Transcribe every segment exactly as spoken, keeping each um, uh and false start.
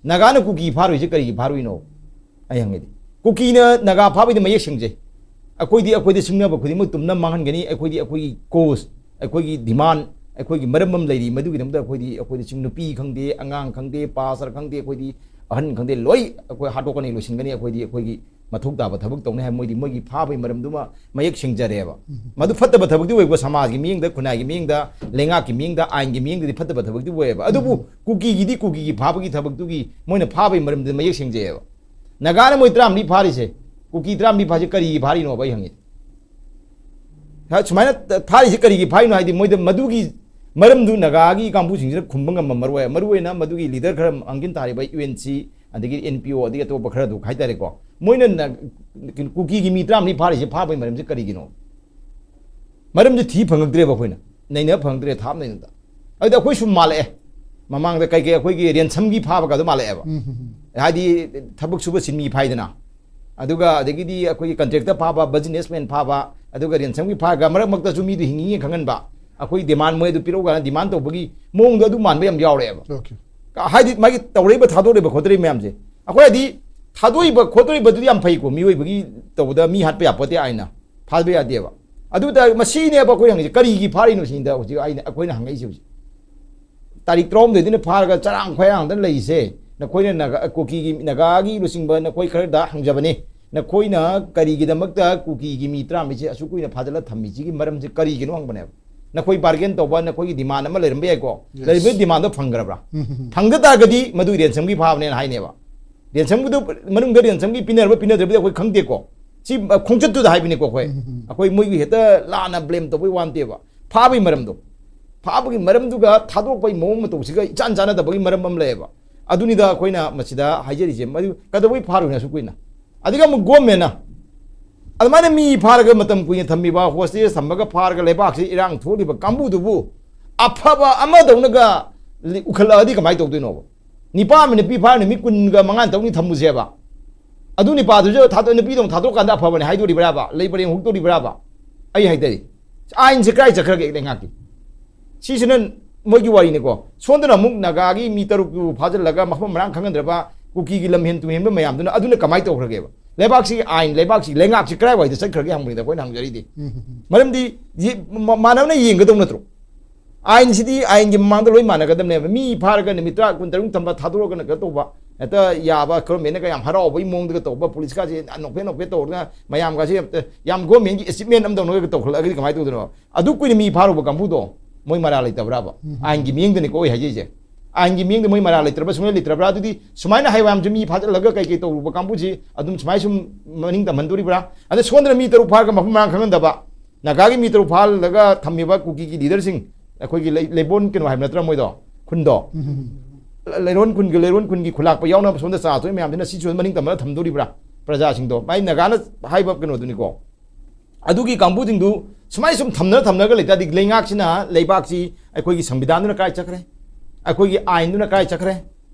ꯅꯥꯒꯥꯅ ꯀꯨꯀꯤ ꯐꯥꯔꯨꯏꯁꯦ ꯀꯔꯤꯒꯤ ꯐꯥꯔꯨꯏꯅꯣ? ꯑꯩ ꯍꯪꯉꯤꯗꯤ, ꯀꯨꯀꯤꯅ ꯅꯥꯒꯥ ꯐꯥꯕꯩꯗꯤ ꯃꯌꯦꯛ ꯁꯦꯡꯖꯩ꯫ ꯑꯩꯈꯣꯏꯗꯤ ꯑꯩꯈꯣꯏꯗ ꯁꯤꯡꯅꯕ ꯈꯨꯗꯤꯡꯃꯛ ꯇꯨꯝꯅ ꯃꯥꯡꯍꯟꯒꯅꯤ, ꯑꯩꯈꯣꯏꯗꯤ ꯑꯩꯈꯣꯏꯒꯤ ꯀꯣꯁ, ꯑꯩꯈꯣꯏꯒꯤ ꯗꯤꯃꯥꯟ, ꯑꯩꯈꯣꯏꯒꯤ ꯃꯔꯝ ꯑꯃ ꯂꯩꯔꯤ, ꯃꯗꯨꯒꯤꯗꯃꯛꯇ ꯑꯩꯈꯣꯏꯗꯤ, ꯑꯩꯈꯣꯏꯗꯤ ꯆꯤꯡ ꯅꯨꯄꯤ ꯈꯪꯗꯦ, ꯑꯉꯥꯡ ꯈꯪꯗꯦ, ꯄꯥꯁꯇꯔ ꯈꯪꯗꯦ, ꯑꯩꯈꯣꯏꯗꯤ ꯑꯍꯟ ꯈꯪꯗꯦ, ꯂꯣꯏ ꯑꯩꯈꯣꯏ ꯍꯥꯠꯇꯣꯛꯀꯅꯤ, ꯂꯣꯏꯁꯤꯟꯒꯅꯤ, ꯑꯩꯈꯣꯏꯗꯤ ꯑꯩꯈꯣꯏꯒꯤ ꯃꯊꯧ ꯇꯥꯕ ꯊꯕꯛ ꯇꯧꯅꯤ ꯍꯥꯏ꯫ ꯃꯣꯏꯗꯤ ꯃꯣꯏꯒꯤ ꯐꯥꯕꯒꯤ ꯃꯔꯝꯗꯨꯃ ꯃꯌꯦꯛ ꯁꯦꯡꯖꯔꯦꯕ꯫ ꯃꯗꯨ ꯐꯠꯇꯕ ꯊꯕꯛꯇꯤ ꯑꯣꯏꯀꯣ, ꯁꯃꯥꯖꯒꯤ ꯃꯤꯠꯌꯦꯡꯗ, ꯈꯨꯟꯅꯥꯏꯒꯤ ꯃꯤꯠꯌꯦꯡꯗ, ꯂꯩꯉꯥꯛꯀꯤ ꯃꯤꯠꯌꯦꯡꯗ, ꯑꯥꯏꯟꯒꯤ ꯃꯤꯠꯌꯦꯡꯗꯗꯤ ꯐꯠꯇꯕ ꯊꯕꯛꯇꯤ ꯑꯣꯏꯌꯦꯕ꯫ ꯑꯗꯨꯕꯨ ꯀꯨꯀꯤꯒꯤꯗꯤ, ꯀꯨꯀꯤꯒꯤ ꯐꯥꯕꯒꯤ ꯊꯕꯛꯇꯨꯒꯤ ꯃꯣꯏꯅ ꯐꯥꯕꯒꯤ ꯃꯔꯝꯗꯨꯗꯤ ꯃꯌꯦꯛ ꯁꯦꯡꯖꯩꯌꯦꯕ꯫ ꯅꯥꯒꯥꯅ ꯃꯣꯏ ꯇꯔꯥꯃꯔꯤ ꯐꯥꯔꯤꯁꯦ, ꯀꯨꯀꯤ ꯇꯔꯥꯃꯔꯤ ꯐꯥꯔꯤꯁꯦ ꯀꯔꯤꯒꯤ ꯐꯥꯔꯤꯅꯣꯕ ꯑꯩ ꯍꯪꯉꯤ꯫ ꯍꯥ, ꯁꯨꯃꯥꯏꯅ ꯐꯥꯔꯤꯁꯦ ꯀꯔꯤꯒꯤ ꯐꯥꯔꯤꯅꯣ ꯍꯥꯏꯗꯤ, ꯃꯣꯏꯗ ꯃꯗꯨꯒꯤ ꯃꯔꯝꯗꯨ ꯅꯥꯒꯥꯒꯤ ꯀꯥꯡꯕꯨꯁꯤꯡꯁꯤꯅ ꯈꯨꯝꯕ ꯉꯝꯃꯝꯃꯔꯣꯏ꯫ ꯃꯔꯨꯑꯣꯏꯅ ꯃꯗꯨꯒꯤ ꯂꯤꯗꯔ ꯈꯔ ꯃꯥꯡꯖꯤꯟ ꯊꯥꯔꯤꯕ ꯌꯨ ꯑꯦꯟ ꯁꯤ, ꯑꯗꯒꯤ ꯑꯦꯟ ꯄꯤ ꯑꯣ, ꯑꯗꯒꯤ ꯑꯇꯣꯞꯄ ꯈꯔꯗꯨ ꯍꯥꯏꯇꯥꯔꯦꯀꯣ, ꯃꯣꯏꯅ ꯅ-, ꯀꯨꯀꯤꯒꯤ ꯃꯤ ꯇꯔꯥꯃꯔꯤ ꯐꯥꯔꯤꯁꯦ, ꯐꯥꯕꯒꯤ ꯃꯔꯝꯁꯦ ꯀꯔꯤꯒꯤꯅꯣ? ꯃꯔꯝꯁꯦ ꯊꯤ ꯐꯪꯉꯛꯇ꯭ꯔꯦꯕ ꯑꯩꯈꯣꯏꯅ, ꯅꯩꯅ ꯐꯪꯉꯛꯇ꯭ꯔꯦ, ꯊꯥꯞ ꯅꯩꯅꯗ꯫ ꯑꯗꯨꯗ ꯑꯩꯈꯣꯏ ꯁꯨꯝ ꯃꯥꯜꯂꯛꯑꯦ, ꯃꯃꯥꯡꯗ ꯀꯩ ꯀꯩ ꯑꯩꯈꯣꯏꯒꯤ ꯔꯦꯟꯁꯝꯒꯤ ꯐꯥꯕꯒ ꯑꯗꯨ ꯃꯥꯜꯂꯛꯑꯦꯕ꯫ ꯍꯥꯏꯗꯤ ꯊꯕꯛ ꯁꯨꯕ ꯁꯤꯟꯃꯤ ꯐꯥꯏꯗꯅ, ꯑꯗꯨꯒ ꯑꯗꯒꯤꯗꯤ ꯑꯩꯈꯣꯏꯒꯤ ꯀꯟꯇ꯭ꯔꯦꯛꯇ ꯐꯥꯕ, ꯕꯤꯖꯤꯅꯦꯁꯃꯦꯟ ꯐꯥꯕ, ꯑꯗꯨꯒ ꯔꯦꯟꯁꯝꯒꯤ ꯐꯥꯔꯒ ꯃꯔꯛ ꯃꯔꯛꯇꯁꯨ ꯃꯤꯗꯨ ꯍꯤꯡꯉꯤ ꯈꯪꯍꯟꯕ, ꯑꯩꯈꯣꯏ ꯗꯤꯃꯥꯟ, ꯃꯣꯏ ꯑꯗꯨ ꯄꯤꯔꯛꯎ ꯀꯥꯏꯅ ꯗꯤꯃꯥꯟ ꯇꯧꯕꯒꯤ ꯃꯑꯣꯡꯗꯣ ꯑꯗꯨ ꯃꯥꯟꯕ ꯌꯥꯝ ꯌꯥꯎꯔꯛꯑꯦꯕ꯫ Okay. ꯍꯥꯏꯗꯤ ꯃꯥꯒꯤ ꯇꯧꯔꯛꯏꯕ, ꯊꯥꯗꯣꯔꯛꯏꯕ ꯈꯣꯠꯇꯣꯔꯛꯏꯕ ꯃꯌꯥꯝꯁꯦ, ꯑꯩꯈꯣꯏ ꯍꯥꯏꯗꯤ ꯊꯥꯗꯣꯛꯏꯕ ꯈꯣꯠꯇꯣꯔꯛꯏꯕꯗꯨꯗꯤ ꯌꯥꯝ ꯐꯩꯀꯣ, ꯃꯤꯑꯣꯏꯕꯒꯤ ꯇꯧꯕꯗ ꯃꯤ ꯍꯥꯠꯄ ꯌꯥꯄꯣꯠꯇꯦ, ꯑꯥꯏꯟꯅ ꯐꯥꯕ ꯌꯥꯗꯦꯕ꯫ ꯑꯗꯨ ꯇꯥꯔꯗꯤ ꯃꯁꯤꯅꯦꯕ ꯑꯩꯈꯣꯏ ꯍꯪꯉꯤꯁꯦ, ꯀꯔꯤꯒꯤ ꯐꯥꯔꯤꯅꯣ ꯁꯤꯅꯤꯗ ꯍꯧꯖꯤꯛ ꯑꯩꯅ, ꯑꯩꯈꯣꯏꯅ ꯍꯪꯉꯛꯏꯁꯦ ꯍꯧꯖꯤꯛ꯫ ꯇꯥꯔꯤꯛ ꯇꯔꯥꯍꯨꯝꯗꯣꯏꯗꯨꯅ ꯐꯥꯔꯒ ꯆꯔꯥꯡ ꯈꯣꯏꯔꯥꯡꯗꯅ ꯂꯩꯔꯤꯁꯦ, ꯅꯈꯣꯏꯅ ꯅꯥꯒꯥ, ꯀꯨꯀꯤꯒꯤ, ꯅꯥꯒꯥꯒꯤ ꯂꯨꯆꯤꯡꯕ ꯅꯈꯣꯏ ꯈꯔꯗ ꯍꯪꯖꯕꯅꯤ, ꯅꯈꯣꯏꯅ ꯀꯔꯤꯒꯤꯗꯃꯛꯇ ꯀꯨꯀꯤꯒꯤ ꯃꯤ ꯇꯔꯥꯃꯔꯤꯁꯦ ꯑꯁꯨꯛ ꯀꯨꯏꯅ ꯐꯥꯖꯤꯜꯂ ꯊꯝꯃꯤꯁꯤꯒꯤ ꯃꯔꯝꯁꯦ ꯀꯔꯤꯒꯤꯅꯣ ꯍꯪꯕꯅꯦꯕ꯫ ꯅꯈꯣꯏ ꯕꯥꯔꯒꯦꯟ ꯇꯧꯕ, ꯅꯈꯣꯏꯒꯤ ꯗꯤꯃꯥꯟ ꯑꯃ ꯂꯩꯔꯝꯕ ꯌꯥꯏꯀꯣ, Yes. ꯂꯩꯔꯝꯕ ꯗꯤꯃꯥꯟꯗꯣ ꯐꯪꯈ꯭ꯔꯕ꯭ꯔꯥ? ꯐꯪꯗ ꯇꯥꯔꯒꯗꯤ ꯃꯗꯨ ꯔꯦꯟꯁꯝꯒꯤ ꯐꯥꯕꯅꯦꯅ ꯍꯥꯏꯅꯦꯕ꯫ ꯔꯦꯟꯁꯝꯒꯤꯗꯨ ꯃꯅꯨꯡꯗ ꯔꯦꯟꯁꯝꯒꯤ ꯄꯤꯅꯔꯕ ꯄꯤꯅꯗ꯭ꯔꯕꯗꯤ ꯑꯩꯈꯣꯏ ꯈꯪꯗꯦꯀꯣ꯫ ꯁꯤ ꯈꯣꯡꯆꯠꯇꯨꯗ ꯍꯥꯏꯕꯅꯤꯀꯣ ꯑꯩꯈꯣꯏ꯫ ꯑꯩꯈꯣꯏ ꯃꯣꯏꯒꯤ ꯍꯦꯛꯇ ꯂꯥꯟꯅ ꯕ꯭ꯂꯦꯝ ꯇꯧꯕꯩ ꯋꯥ ꯅꯠꯇꯦꯕ꯫ ꯐꯥꯕꯒꯤ ꯃꯔꯝꯗꯣ, ꯐꯥꯕꯒꯤ ꯃꯔꯝꯗꯨꯒ ꯊꯥꯗꯣꯛꯄꯒꯤ ꯃꯑꯣꯡ ꯃꯇꯧꯁꯤꯒ ꯏꯆꯥꯟ ꯆꯥꯟꯅꯗꯕꯒꯤ ꯃꯔꯝ ꯑꯃ ꯂꯩꯌꯦꯕ꯫ ꯑꯗꯨꯅꯤꯗ ꯑꯩꯈꯣꯏꯅ ꯃꯁꯤꯗ ꯍꯥꯏꯖꯔꯤꯁꯦ, ꯃꯗꯨ ꯀꯩꯗꯧꯕꯩ ꯐꯥꯔꯨꯏꯅꯣ ꯑꯁꯨꯛ ꯀꯨꯏꯅ? ꯑꯗꯨꯒ ꯑꯃꯨꯛ ꯒꯣꯔꯃꯦꯟꯅ ꯑꯗꯨꯃꯥꯏꯅ ꯃꯤ ꯐꯥꯔꯒ ꯃꯇꯝ ꯀꯨꯏꯅ ꯊꯝꯃꯤꯕ, ꯍꯣꯁꯇꯦꯖ ꯊꯝꯃꯒ ꯐꯥꯔꯒ ꯂꯩꯕꯥꯛꯁꯤ ꯏꯔꯥꯡ ꯊꯣꯛꯂꯤꯕ ꯀꯥꯡꯕꯨꯗꯨꯕꯨ ꯑꯐꯕ ꯑꯃꯗꯧꯅꯒ ꯂꯤ-, ꯎꯈꯠꯂꯛꯑꯗꯤ ꯀꯃꯥꯏꯅ ꯇꯧꯗꯣꯏꯅꯣꯕ? ꯅꯤꯄꯥ ꯑꯃ ꯅꯨꯄꯤ ꯐꯥꯔ ꯅꯨꯃꯤꯠ ꯀꯨꯟꯒ ꯃꯉꯥ ꯇꯔꯨꯛꯅꯤ ꯊꯝꯃꯨꯁꯦꯕ꯫ ꯑꯗꯨ ꯅꯤꯄꯥꯗꯨꯁꯨ ꯊꯥꯗꯣꯛ-, ꯅꯨꯄꯤꯗꯣ ꯑꯃꯨꯛ ꯊꯥꯗꯣꯛꯀꯥꯟꯗ ꯑꯐꯕꯅꯦ ꯍꯥꯏꯗꯣꯔꯤꯕ꯭ꯔꯥꯕ? ꯂꯩ ꯄꯔꯦꯡ ꯍꯨꯛꯇꯣꯔꯤꯕ꯭ꯔꯥꯕ? ꯑꯩ ꯍꯥꯏꯗꯔꯤ꯫ ꯑꯥꯏꯟꯁꯦ ꯀꯗꯥꯏ ꯆꯠꯈ꯭ꯔꯒꯦ ꯂꯩꯉꯥꯛꯀꯤ? ꯁꯤꯁꯤꯅ ꯃꯣꯏꯒꯤ ꯋꯥꯔꯤꯅꯤꯀꯣ꯫ ꯁꯣꯝꯗꯅ ꯑꯃꯨꯛ ꯅꯥꯒꯥꯒꯤ ꯃꯤ ꯇꯔꯨꯛꯇꯨ ꯐꯥꯖꯤꯜꯂꯒ ꯃꯐꯝ ꯃꯔꯥꯡ ꯈꯪꯍꯟꯗ꯭ꯔꯕ ꯀꯨꯀꯤꯒꯤ ꯂꯝꯍꯦꯟ ꯇꯨꯍꯦꯟꯕ ꯃꯌꯥꯝꯗꯨꯅ, ꯑꯗꯨꯅ ꯀꯃꯥꯏꯅ ꯇꯧꯈ꯭ꯔꯒꯦꯕ? ꯂꯩꯕꯥꯛꯁꯤꯒꯤ ꯑꯥꯏꯟ, ꯂꯩꯕꯥꯛꯁꯤ, ꯂꯩꯉꯥꯛꯁꯤ ꯀꯗꯥꯏꯋꯥꯏꯗ ꯆꯠꯈ꯭ꯔꯒꯦ ꯍꯪꯕꯅꯤꯗ ꯑꯩꯈꯣꯏꯅ ꯍꯪꯖꯔꯤꯗꯤ꯫ ꯃꯔꯝꯗꯤ ꯌꯦ-, ꯃ-, ꯃꯥꯟꯅꯕꯅ ꯌꯦꯡꯒꯗꯧ ꯅꯠꯇ꯭ꯔꯣ? ꯑꯥꯏꯟꯁꯤꯗꯤ ꯑꯥꯏꯟꯒꯤ ꯃꯃꯥꯡꯗ ꯂꯣꯏ ꯃꯥꯟꯅꯒꯗꯕꯅꯦꯕ꯫ ꯃꯤ ꯐꯥꯔꯒ ꯅꯨꯃꯤꯠ ꯇꯔꯥ, ꯀꯨꯟ ꯇꯔꯨꯛ ꯊꯝꯕ, ꯊꯥꯗꯣꯔꯛꯑꯒꯅ ꯀꯩꯅꯣ ꯇꯧꯕ, ꯍꯦꯛꯇ ꯌꯥꯕ, ꯒꯣꯔꯃꯦꯟꯅꯒ ꯌꯥꯝ ꯍꯔꯥꯎꯕꯒꯤ ꯃꯑꯣꯡꯗꯒ ꯇꯧꯕ, ꯄꯨꯂꯤꯁꯀꯥꯁꯦ ꯅꯣꯛꯐꯦꯠ ꯅꯣꯛꯐꯦꯠ ꯇꯧꯔꯒ ꯃꯌꯥꯝꯒꯁꯦ ꯌꯥꯝ ꯒꯣꯔꯃꯦꯟꯒꯤ ꯑꯦꯆꯤꯞꯃꯦꯟ ꯑꯃ ꯇꯧꯅꯒ ꯇꯧꯈꯠꯂꯛꯑꯒꯗꯤ ꯀꯃꯥꯏꯅ ꯇꯧꯗꯣꯏꯅꯣ? ꯑꯗꯨ ꯀꯨꯏꯅ ꯃꯤ ꯐꯥꯔꯨꯕ ꯀꯥꯡꯕꯨꯗꯣ ꯃꯣꯏ ꯃꯔꯥ ꯂꯩꯇꯕ꯭ꯔꯥꯕ? ꯑꯥꯏꯟꯒꯤ ꯃꯤꯠꯌꯦꯡꯗꯅꯤꯀꯣ ꯑꯩ ꯍꯥꯏꯖꯩꯁꯦ꯫ ꯑꯥꯏꯟꯒꯤ ꯃꯤꯠꯌꯦꯡꯗ ꯃꯣꯏ ꯃꯔꯥ ꯂꯩꯇ꯭ꯔꯕ, ꯁꯨꯡꯂꯩ ꯂꯩꯇ꯭ꯔꯕ꯭ꯔꯥ? ꯑꯗꯨꯗꯤ ꯁꯨꯃꯥꯏꯅ ꯍꯥꯏꯕ ꯃꯌꯥꯝꯁꯦ ꯃꯤ ꯐꯥꯖꯤꯜꯂꯒ ꯀꯩ ꯀꯩ ꯇꯧꯔꯨꯕ ꯀꯥꯡꯕꯨꯁꯤ ꯑꯗꯨꯝ ꯁꯨꯃꯥꯏꯅ ꯁꯨꯝ ꯃꯅꯤꯡ ꯇꯝꯍꯟꯗꯣꯔꯤꯕ꯭ꯔꯥ? ꯑꯗ ꯁꯣꯝꯗꯅ ꯃꯤ ꯇꯔꯨꯛ ꯐꯥꯔꯒ ꯃꯐꯝ ꯃꯔꯥꯡ ꯈꯪꯍꯟꯗꯕ, ꯅꯥꯒꯥꯒꯤ ꯃꯤ ꯇꯔꯨꯛ ꯐꯥꯍꯜꯂꯒ ꯊꯝꯃꯤꯕ ꯀꯨꯀꯤꯒꯤ ꯂꯤꯗꯔꯁꯤꯡ, ꯑꯩꯈꯣꯏꯒꯤ ꯂꯩ-, ꯂꯩꯕꯣꯟ ꯀꯩꯅꯣ ꯍꯥꯏꯕ ꯅꯠꯇ꯭ꯔꯥ ꯃꯣꯏꯗꯣ? ꯈꯨꯟꯗꯣ? ꯂꯩꯔꯣꯟ ꯈꯨꯟꯒꯤ, ꯂꯩꯔꯣꯟ ꯈꯨꯟꯒꯤ ꯈꯨꯂꯥꯛꯄ ꯌꯥꯎꯅꯕ ꯁꯣꯝꯗ ꯆꯥ ꯊꯛꯏ ꯃꯌꯥꯝꯁꯤꯅ ꯁꯤꯁꯨ ꯃꯅꯤꯡ ꯇꯝꯅ ꯊꯝꯗꯣꯔꯤꯕ꯭ꯔꯥ? ꯄ꯭ꯔꯖꯥꯁꯤꯡꯗꯣ? ꯃꯥꯏ ꯅꯥꯒꯥꯅ ꯍꯥꯏꯕ ꯀꯩꯅꯣꯗꯨꯅꯤꯀꯣ꯫ ꯑꯗꯨꯒꯤ ꯀꯥꯡꯕꯨꯁꯤꯡꯗꯨ ꯁꯨꯃꯥꯏꯅ ꯁꯨꯝ ꯊꯝꯅ ꯊꯝꯅꯒ ꯂꯩꯇꯥꯔꯗꯤ ꯂꯩꯉꯥꯛꯁꯤꯅ, ꯂꯩꯕꯥꯛꯁꯤ ꯑꯩꯈꯣꯏꯒꯤ ꯁꯪꯕꯤꯙꯥꯟꯗꯨꯅ ꯀꯥꯏ ꯆꯠꯈ꯭ꯔꯦ? ꯑꯩꯈꯣꯏꯒꯤ ꯑꯥꯏꯟꯗꯨꯅ ꯀꯥꯏ ꯆꯠꯈ꯭ꯔꯦ?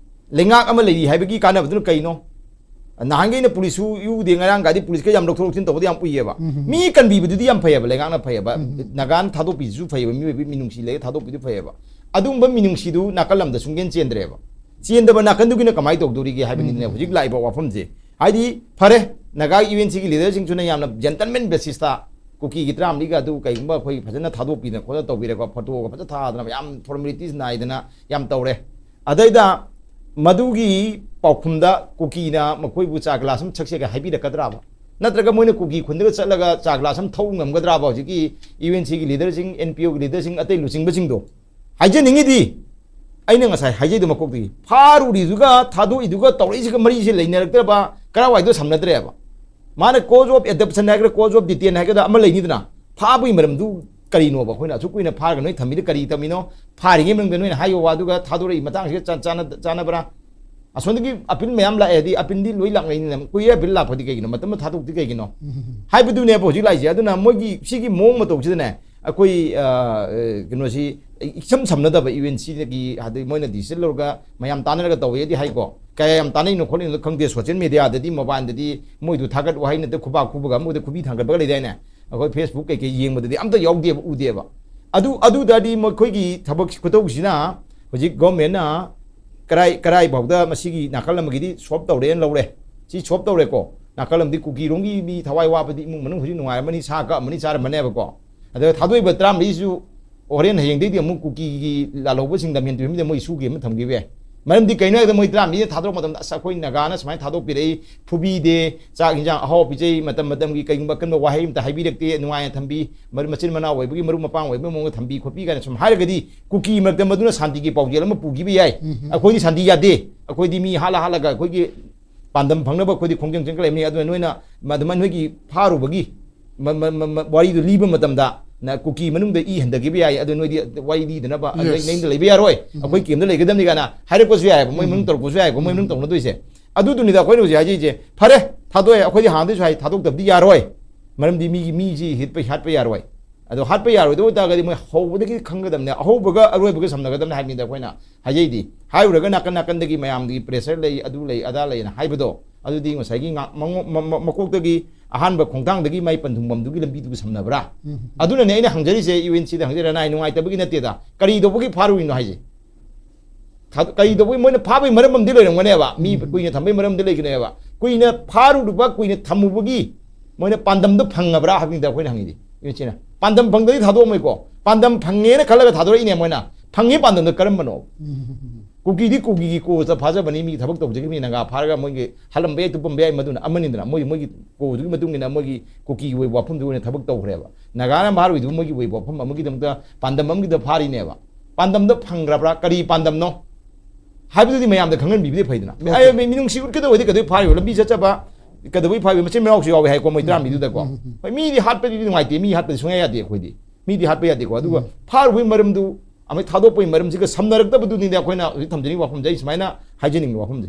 ꯂꯩꯉꯥꯛ ꯑꯃ ꯂꯩꯔꯤ ꯍꯥꯏꯕꯒꯤ ꯀꯥꯟꯅꯕꯗꯨꯅ ꯀꯩꯅꯣ? ꯅꯍꯥꯟꯈꯩꯅ ꯄꯨꯂꯤꯁꯁꯨ ꯏꯎꯗꯦ, ꯉꯔꯥꯡꯒꯗꯤ ꯄꯨꯂꯤꯁꯀ ꯌꯥꯝ ꯂꯧꯊꯣꯛ ꯂꯧꯁꯤꯟ ꯇꯧꯕꯗ ꯌꯥꯝ ꯎꯏꯌꯦꯕ꯫ ꯃꯤ ꯀꯟꯕꯤꯕꯗꯨꯗꯤ ꯌꯥꯝ ꯐꯩꯌꯦꯕ, ꯂꯩꯉꯥꯛꯅ ꯐꯩꯌꯦꯕ, ꯅꯥꯒꯥꯅ ꯊꯥꯗꯣꯛꯄꯤꯕꯁꯨ ꯐꯩꯌꯦꯕ, ꯃꯤꯑꯣꯏꯕꯒꯤ ꯃꯤꯅꯨꯡꯁꯤ ꯂꯩꯔ ꯊꯥꯗꯣꯛꯄꯤꯗꯨ ꯐꯩꯌꯦꯕ꯫ ꯑꯗꯨꯒꯨꯝꯕ ꯃꯤꯅꯨꯡꯁꯤꯗꯨ ꯅꯥꯀꯜ ꯂꯝꯗ ꯁꯨꯡꯆꯦꯟ ꯆꯦꯟꯗ꯭ꯔꯦꯕ꯫ ꯆꯦꯟꯗꯕ ꯅꯥꯀꯟꯗꯨꯒꯤꯅ ꯀꯃꯥꯏꯅ ꯇꯧꯗꯣꯔꯤꯒꯦ ꯍꯥꯏꯕꯅꯤꯅꯦ ꯍꯧꯖꯤꯛ ꯂꯥꯛꯏꯕ ꯋꯥꯐꯝꯁꯦ꯫ ꯍꯥꯏꯗꯤ ꯐꯔꯦ, ꯅꯥꯒꯥ ꯌꯨ ꯑꯦꯟ ꯁꯤꯒꯤ ꯂꯤꯗꯔꯁꯤꯡꯁꯤꯅ ꯌꯥꯝꯅ ꯖꯦꯟꯇꯜꯃꯦꯟ ꯕꯦꯁꯤꯁꯇ ꯀꯨꯀꯤꯒꯤ ꯇꯔꯥꯃꯔꯤꯒ ꯑꯗꯨ ꯀꯩꯒꯨꯝꯕ ꯑꯩꯈꯣꯏ ꯐꯖꯅ ꯊꯥꯗꯣꯛꯄꯤꯗꯅ ꯈꯣꯠꯇꯅ ꯇꯧꯕꯤꯔꯦꯀꯣ, ꯐꯣꯇꯣꯒ ꯐꯖꯅ ꯊꯥꯗꯅ ꯌꯥꯝ ꯐꯣꯔꯃꯦꯂꯤꯇꯤꯁ ꯅꯥꯏꯗꯅ ꯌꯥꯝ ꯇꯧꯔꯦ꯫ ꯑꯗꯩꯗ ꯃꯗꯨꯒꯤ ꯄꯥꯎꯈꯨꯝꯗ ꯀꯨꯀꯤꯅ ꯃꯈꯣꯏꯕꯨ ꯆꯥ ꯒ꯭ꯂꯥꯁ ꯑꯃ ꯊꯛꯁꯦꯒ ꯍꯥꯏꯕꯤꯔꯛꯀꯗ꯭ꯔꯥꯕ? ꯅꯠꯇ꯭ꯔꯒ ꯃꯣꯏꯅ ꯀꯨꯀꯤ ꯈꯨꯟꯗꯒ ꯆꯠꯂꯒ ꯆꯥ ꯒ꯭ꯂꯥꯁ ꯑꯃ ꯊꯧ ꯉꯝꯒꯗ꯭ꯔꯥꯕ? ꯍꯧꯖꯤꯛꯀꯤ ꯌꯨ ꯑꯦꯟ ꯁꯤꯒꯤ ꯂꯤꯗꯔꯁꯤꯡ, ꯑꯦꯟ ꯄꯤ ꯑꯣꯒꯤ ꯂꯤꯗꯔꯁꯤꯡ, ꯑꯇꯩ ꯂꯨꯆꯤꯡꯕꯁꯤꯡꯗꯣ? ꯍꯥꯏꯖꯅꯤꯡꯉꯤꯗꯤ, ꯑꯩꯅ ꯉꯁꯥꯏ ꯍꯥꯏꯖꯩꯗꯣ ꯃꯀꯣꯛꯇꯒꯤ, ꯐꯥꯔꯨꯔꯤꯗꯨꯒ ꯊꯥꯗꯣꯛꯏꯗꯨꯒ ꯇꯧꯔꯛꯏꯁꯤꯒ ꯃꯔꯤꯁꯦ ꯂꯩꯅꯔꯛꯇ꯭ꯔꯕ, ꯀꯔꯥꯏꯋꯥꯏꯗꯣ ꯁꯝꯅꯗ꯭ꯔꯦꯕ? ꯃꯥꯅ cause of abduction ꯍꯥꯏꯒꯗ꯭ꯔꯥ, cause of detain ꯍꯥꯏꯒꯗ꯭ꯔꯥ ꯑꯃ ꯂꯩꯅꯤꯗꯅ, ꯐꯥꯕꯒꯤ ꯃꯔꯝꯗꯨ ꯀꯔꯤꯅꯣꯕ? ꯑꯩꯈꯣꯏꯅ ꯑꯁꯨꯛ ꯀꯨꯏꯅ ꯐꯥꯔꯒ ꯅꯣꯏ ꯊꯝꯃꯤꯗꯨ ꯀꯔꯤ ꯇꯝꯃꯤꯅꯣ? ꯐꯥꯔꯤꯉꯩ ꯃꯅꯨꯡꯗ ꯅꯣꯏꯅ ꯍꯥꯏꯕ ꯋꯥꯗꯨꯒ ꯊꯥꯗꯣꯔꯛꯏ ꯃꯇꯥꯡꯁꯤꯒ ꯆꯥꯟ-, ꯆꯥꯟꯅ-, ꯆꯥꯟꯅꯕ꯭ꯔꯥ? ꯑꯁꯣꯝꯗꯒꯤ ꯑꯄꯤꯜ ꯃꯌꯥꯝ ꯂꯥꯛꯑꯦꯗꯤ, ꯑꯄꯤꯜꯗꯤ ꯂꯣꯏ ꯂꯥꯛꯅꯩꯅꯤꯅ, ꯀꯨꯏꯔꯦ ꯑꯄꯤꯜ ꯂꯥꯛꯄꯗꯤ ꯀꯩꯒꯤꯅꯣ? ꯃꯇꯝꯗ ꯊꯥꯗꯣꯛꯇꯤ ꯀꯩꯒꯤꯅꯣ? ꯍꯥꯏꯕꯗꯨꯅꯦꯕ ꯍꯧꯖꯤꯛ ꯂꯥꯛꯏꯁꯦ꯫ ꯑꯗꯨꯅ ꯃꯣꯏꯒꯤ ꯁꯤꯒꯤ ꯃꯑꯣꯡ ꯃꯇꯧꯁꯤꯗꯅꯦ, ꯑꯩꯈꯣꯏ, ꯑ, ꯑ, ꯀꯩꯅꯣꯁꯤ ꯏꯆꯝ ꯁꯝꯅꯗꯕ, ꯌꯨ ꯑꯦꯟ ꯁꯤꯗꯒꯤ ꯑꯗꯩ ꯃꯣꯏꯅ decision ꯂꯧꯔꯒ ꯃꯌꯥꯝ ꯇꯥꯟꯅꯔꯒ ꯇꯧꯋꯦꯗꯤ ꯍꯥꯏꯀꯣ꯫ ꯀꯌꯥ ꯌꯥꯝ ꯇꯥꯟꯅꯩꯅꯣ ꯈꯣꯠꯂꯤꯅꯣ ꯈꯪꯗꯦ, social media ꯗꯗꯤ, mobile ꯗꯗꯤ ꯃꯣꯏꯗꯨ ꯊꯥꯒꯠ ꯋꯥꯍꯩ ꯅꯠꯇ ꯈꯨꯕꯥꯛ ꯈꯨꯕꯒ ꯑꯃꯗ ꯈꯨꯕꯤ ꯊꯥꯡꯒꯠꯄꯒ ꯂꯩꯗꯥꯏꯅꯦ? ꯑꯩꯈꯣꯏ Facebook ꯀꯩꯀꯩ ꯌꯦꯡꯕꯗꯗꯤ ꯑꯝꯇ ꯌꯥꯎꯗꯦꯕ, ꯎꯗꯦꯕ꯫ ꯑꯗꯨ ꯑꯗꯨꯗꯗꯤ ꯃꯈꯣꯏꯒꯤ ꯊꯕꯛ ꯈꯨꯇꯧꯁꯤꯅ ꯍꯧꯖꯤꯛ ꯒꯣꯔꯃꯦꯟꯅ ꯀꯔꯥꯏ ꯀꯔꯥꯏ ꯐꯥꯎꯗ ꯃꯁꯤꯒꯤ ꯅꯥꯀꯜ ꯑꯃꯒꯤꯗꯤ ꯁꯣꯞ ꯇꯧꯔꯦꯅ ꯂꯧꯔꯦ꯫ ꯁꯤ ꯁꯣꯞ ꯇꯧꯔꯦꯀꯣ꯫ ꯅꯥꯀꯜ ꯑꯃꯗꯤ ꯀꯨꯀꯤꯔꯣꯝꯒꯤ ꯃꯤ ꯊꯋꯥꯏ ꯋꯥꯕꯗꯤ ꯏꯃꯨꯡ ꯃꯅꯨꯡ ꯍꯧꯖꯤꯛ ꯅꯨꯡꯉꯥꯏꯔꯝꯃꯅꯤ, ꯁꯥ ꯀꯛꯑꯝꯃꯅꯤ, ꯆꯥꯔꯝꯃꯅꯦꯕꯀꯣ꯫ ꯑꯗ ꯊꯥꯗꯣꯛꯏꯕ ꯇꯔꯥꯃꯔꯤꯁꯨ ꯍꯣꯔꯦꯟ ꯍꯌꯦꯡꯗꯩꯗꯤ ꯑꯃꯨꯛ ꯀꯨꯀꯤꯒꯤ ꯂꯥꯜꯍꯧꯕꯁꯤꯡ ꯂꯝꯍꯦꯟ ꯇꯨꯍꯦꯟꯕꯗ ꯃꯣꯏ ꯁꯨꯒꯤ ꯑꯃ ꯊꯝꯈꯤꯕ ꯌꯥꯏ꯫ ꯃꯔꯝꯗꯤ ꯀꯩꯅꯣ ꯍꯥꯏꯕꯗ ꯃꯣꯏ ꯇꯔꯥꯃꯔꯤꯁꯦ ꯊꯥꯗꯣꯔꯛꯄ ꯃꯇꯝꯗ ꯑꯁ ꯑꯩꯈꯣꯏ ꯅꯥꯒꯥꯅ ꯁꯨꯃꯥꯏꯅ ꯊꯥꯗꯣꯛꯄꯤꯔꯛꯏ, ꯐꯨꯕꯤꯗꯦ, ꯆꯥꯛ ꯏꯟꯖꯥꯡ ꯑꯍꯥꯎꯕ ꯄꯤꯖꯩ, ꯃꯇꯝ ꯃꯇꯝꯒꯤ ꯀꯩꯒꯨꯝꯕ ꯑꯀꯟꯕ ꯋꯥꯍꯩ ꯑꯝꯇ ꯍꯥꯏꯕꯤꯔꯛꯇꯦ, ꯅꯨꯡꯉꯥꯏꯅ ꯊꯝꯕꯤ, ꯃꯔꯨꯞ ꯃꯆꯤꯟ ꯃꯅꯥꯎ ꯑꯣꯏꯕꯒꯤ ꯃꯔꯨꯞ ꯃꯄꯥꯡ ꯑꯣꯏꯕꯒꯤ ꯃꯑꯣꯡꯗ ꯊꯝꯕꯤ ꯈꯣꯠꯄꯤ ꯀꯥꯏꯅ ꯁꯨꯝ ꯍꯥꯏꯔꯒꯗꯤ ꯀꯨꯀꯤ ꯃꯔꯛꯇ ꯃꯗꯨꯅ ꯁꯥꯟꯇꯤꯒꯤ ꯄꯥꯎꯖꯦꯜ ꯑꯃ ꯄꯨꯈꯤꯕ ꯌꯥꯏ꯫ ꯎꯝ꯫ ꯑꯩꯈꯣꯏꯗꯤ ꯁꯥꯟꯇꯤ ꯌꯥꯗꯦ꯫ ꯑꯩꯈꯣꯏꯗꯤ ꯃꯤ ꯍꯥꯠꯂ ꯍꯥꯠꯂꯒ ꯑꯩꯈꯣꯏꯒꯤ ꯄꯥꯟꯗꯝ ꯐꯪꯅꯕ ꯑꯩꯈꯣꯏꯗꯤ ꯈꯣꯡꯖꯪ ꯆꯪꯈꯠꯂꯛꯏꯕꯅꯤ꯫ ꯑꯗꯨꯅ ꯅꯣꯏꯅ ꯃ-, ꯑꯗꯨꯃꯥꯏꯅ ꯅꯣꯏꯒꯤ ꯐꯥꯔꯨꯕꯒꯤ ꯃ-, ꯃ-, ꯃ-, ꯃ-, ꯋꯥꯔꯤꯗꯨ ꯂꯤꯕ ꯃꯇꯝꯗ ꯅ ꯀꯨꯀꯤ ꯃꯅꯨꯡꯗ ꯏ ꯍꯟꯊꯈꯤꯕ ꯌꯥꯏ, ꯑꯗꯨ ꯅꯣꯏꯗꯤ ꯋꯥꯔꯤ ꯂꯤꯗꯅꯕ, ꯑꯗꯨ Yes. ꯅꯌꯨꯝꯗ ꯂꯩꯕ ꯌꯥꯔꯣꯏ, ꯎꯝ꯫ ꯑꯩꯈꯣꯏ ꯀꯦꯝꯗ ꯂꯩꯒꯗꯕꯅꯤ ꯀꯥꯏꯅ ꯍꯥꯏꯔꯛꯄꯁꯨ ꯌꯥꯏꯑꯕ, ꯃꯣꯏ ꯃꯅꯨꯡ ꯎꯝ꯫ ꯇꯧꯔꯛꯄꯁꯨ ꯌꯥꯏꯑꯕ, ꯃꯣꯏ ꯃꯅꯨꯡ ꯎꯝ꯫ ꯇꯧꯅꯗꯣꯏꯁꯦ꯫ ꯑꯗꯨꯗꯨꯅꯤꯗ ꯑꯩꯈꯣꯏꯅ ꯍꯧꯖꯤꯛ ꯍꯥꯏꯖꯔꯤꯁꯦ, ꯐꯔꯦ, ꯊꯥꯗꯣꯛꯑꯦ, ꯑꯩꯈꯣꯏꯗꯤ ꯍꯥꯟꯅꯗꯩꯁꯨ ꯍꯥꯏ, ꯊꯥꯗꯣꯛꯇꯕꯗꯤ ꯌꯥꯔꯣꯏ, ꯃꯔꯝꯗꯤ ꯃꯤꯒꯤ, ꯃꯤꯁꯤ ꯍꯤꯠꯄ ꯍꯥꯠꯄ ꯌꯥꯔꯣꯏ꯫ ꯑꯗꯣ ꯍꯥꯠꯄ ꯌꯥꯔꯣꯏꯗꯕ ꯑꯣꯏꯇꯥꯔꯒꯗꯤ ꯃꯣꯏ ꯍꯧꯕꯗꯒꯤ ꯈꯪꯒꯗꯕꯅꯦ, ꯑꯍꯧꯕꯒ ꯑꯔꯣꯏꯕꯒ ꯁꯝꯅꯒꯗꯕꯅꯦ ꯍꯥꯏꯕꯅꯤꯗ ꯑꯩꯈꯣꯏꯅ ꯍꯥꯏꯖꯩꯗꯤ꯫ ꯍꯥꯏꯔꯨꯔꯒ ꯅꯥꯀꯟ ꯅꯥꯀꯟꯗꯒꯤ ꯃꯌꯥꯝꯒꯤ pressure ꯂꯩ, ꯑꯗꯨ ꯂꯩ, ꯑꯗꯥ ꯂꯩꯅ ꯍꯥꯏꯕꯗꯣ, ꯑꯗꯨꯗꯤ ꯉꯁꯥꯏꯒꯤ ꯉꯥ-, ꯃꯉꯣ-, ꯃ-, ꯃ-, ꯃꯀꯣꯛꯇꯒꯤ ꯑꯍꯥꯟꯕ ꯈꯣꯡꯊꯥꯡꯗꯒꯤ ꯃꯥꯏ ꯄꯟꯊꯨꯡꯐꯝꯗꯨꯒꯤ ꯂꯝꯕꯤꯗꯨꯕꯨ ꯁꯝꯅꯕ꯭ꯔꯥ? ꯎꯝ꯫ ꯑꯗꯨꯅꯅꯦ ꯑꯩꯅ ꯍꯪꯖꯔꯤꯁꯦ, ꯌꯨ ꯑꯦꯟ ꯁꯤꯗ ꯍꯪꯖꯔꯤꯔꯥ, ꯅꯥꯏ ꯅꯨꯡꯉꯥꯏꯇꯕꯒꯤ ꯅꯠꯇꯦꯗ, ꯀꯔꯤ ꯇꯧꯕꯒꯤ ꯐꯥꯔꯨꯔꯤꯅꯣ ꯍꯥꯏꯁꯦ? ꯊꯥ-, ꯀꯔꯤ ꯇꯧꯕꯒꯤ ꯃꯣꯏꯅ ꯐꯥꯕꯒꯤ ꯃꯔꯝ ꯑꯃꯗꯤ ꯂꯩꯔꯝꯒꯅꯦꯕ, ꯃꯤ ꯎꯝ꯫ ꯀꯨꯏꯅ ꯊꯝꯕꯒꯤ ꯃꯔꯝꯗꯤ ꯂꯩꯒꯅꯦꯕ꯫ ꯀꯨꯏꯅ ꯐꯥꯔꯨꯔꯤꯕ, ꯀꯨꯏꯅ ꯊꯝꯃꯨꯕꯒꯤ ꯃꯣꯏꯅ ꯄꯥꯟꯗꯝꯗꯣ ꯐꯪꯉꯕ꯭ꯔꯥ ꯍꯥꯏꯕꯅꯤꯗ ꯑꯩꯈꯣꯏꯅ ꯍꯪꯉꯤꯗꯤ, ꯌꯨ ꯑꯦꯟ ꯁꯤꯅ꯫ ꯄꯥꯟꯗꯝ ꯐꯪꯗ꯭ꯔꯗꯤ ꯊꯥꯗꯣꯛꯑꯝꯃꯣꯏꯀꯣ꯫ ꯄꯥꯟꯗꯝ ꯐꯪꯉꯦꯅ ꯈꯜꯂꯒ ꯊꯥꯗꯣꯔꯛꯏꯅꯦ ꯃꯣꯏꯅ꯫ ꯐꯪꯉꯤ ꯄꯥꯟꯗꯝꯗꯣ ꯀꯔꯝꯕꯅꯣ? ꯎꯝ꯫ ꯀꯨꯀꯤꯗꯤ ꯀꯨꯀꯤꯒꯤ ꯀꯣꯁꯇ ꯐꯥꯖꯕꯅꯤ, ꯃꯤ ꯊꯕꯛ ꯇꯧꯖꯈꯤꯕꯅꯤ, ꯅꯥꯒꯥ ꯐꯥꯔꯒ ꯃꯣꯏꯒꯤ ꯍꯥꯠꯂꯝꯕ ꯌꯥꯏ, ꯇꯨꯞꯄꯝꯕ ꯌꯥꯏ, ꯃꯗꯨꯅ ꯑꯃꯅꯤꯗꯅ, ꯃꯣꯏ, ꯃꯣꯏꯒꯤ ꯀꯣꯗꯨꯒꯤ ꯃꯇꯨꯡ ꯏꯟꯅ ꯃꯣꯏꯒꯤ ꯀꯨꯀꯤꯒꯤ ꯑꯣꯏꯕ ꯋꯥꯐꯝꯗꯨꯒꯤ ꯑꯣꯏꯅ ꯊꯕꯛ ꯇꯧꯈ꯭ꯔꯦꯕ꯫ ꯅꯥꯒꯥꯅ ꯐꯥꯔꯨꯏꯗꯨꯕꯨ ꯃꯣꯏꯒꯤ ꯑꯣꯏꯕ ꯋꯥꯐꯝ ꯑꯃꯒꯤꯗꯃꯛꯇ, ꯄꯥꯟꯗꯝ ꯑꯃꯒꯤꯗ ꯐꯥꯔꯤꯅꯦꯕ꯫ ꯄꯥꯟꯗꯝꯗꯣ ꯐꯪꯈ꯭ꯔꯕ꯭ꯔꯥ? ꯀꯔꯤ ꯄꯥꯟꯗꯝꯅꯣ ꯍꯥꯏꯕꯗꯨꯗꯤ ꯃꯌꯥꯝꯗ ꯈꯪꯍꯟꯕꯤꯕꯗꯤ ꯐꯩꯗꯅ꯫ Okay. ꯑꯩ ꯃꯤ-, ꯃꯤꯅꯨꯡꯁꯤ ꯎꯠꯀꯗꯧꯕꯗꯤ ꯀꯩꯗꯧꯕꯩ ꯐꯥꯔꯤꯕ? ꯂꯝꯕꯤ ꯆꯠꯆꯕ ꯀꯩꯗꯧꯕꯩ ꯐꯥꯔꯤꯕ? ꯃꯆꯤꯟ ꯃꯅꯥꯎꯁꯨ ꯌꯥꯎꯋꯦ ꯍꯥꯏꯀꯣ, ꯃꯣꯏ ꯇꯔꯥꯃꯔꯤꯗꯨꯗꯀꯣ꯫ ꯎꯝ, ꯎꯝ, ꯎꯝ꯫ ꯍꯣꯏ, ꯃꯤꯗꯤ ꯍꯥꯠꯄꯗꯤ ꯅꯨꯡꯉꯥꯏꯇꯦ, ꯃꯤ ꯍꯥꯠꯄꯗꯤ ꯁꯨꯡꯌꯥ ꯌꯥꯗꯦ ꯑꯩꯈꯣꯏꯗꯤ꯫ ꯃꯤꯗꯤ ꯍꯥꯠꯄ ꯌꯥꯗꯦꯀꯣ꯫ ꯑꯗꯨꯒ ꯎꯝ꯫ ꯐꯥꯔꯨꯕꯒꯤ ꯃꯔꯝꯗꯨ ꯑꯃ ꯊꯥꯗꯣꯛꯄꯒꯤ ꯃꯔꯝꯁꯤꯒ ꯁꯝꯅꯔꯛꯇꯕꯗꯨꯅꯤꯅꯦ ꯑꯩꯈꯣꯏꯅ ꯍꯧꯖꯤꯛ ꯊꯝꯖꯅꯤꯡꯕ ꯋꯥꯐꯝꯁꯦ, ꯑꯩ ꯁꯨꯃꯥꯏꯅ ꯍꯥꯏꯖꯅꯤꯡꯕ ꯋꯥꯐꯝꯁꯦ꯫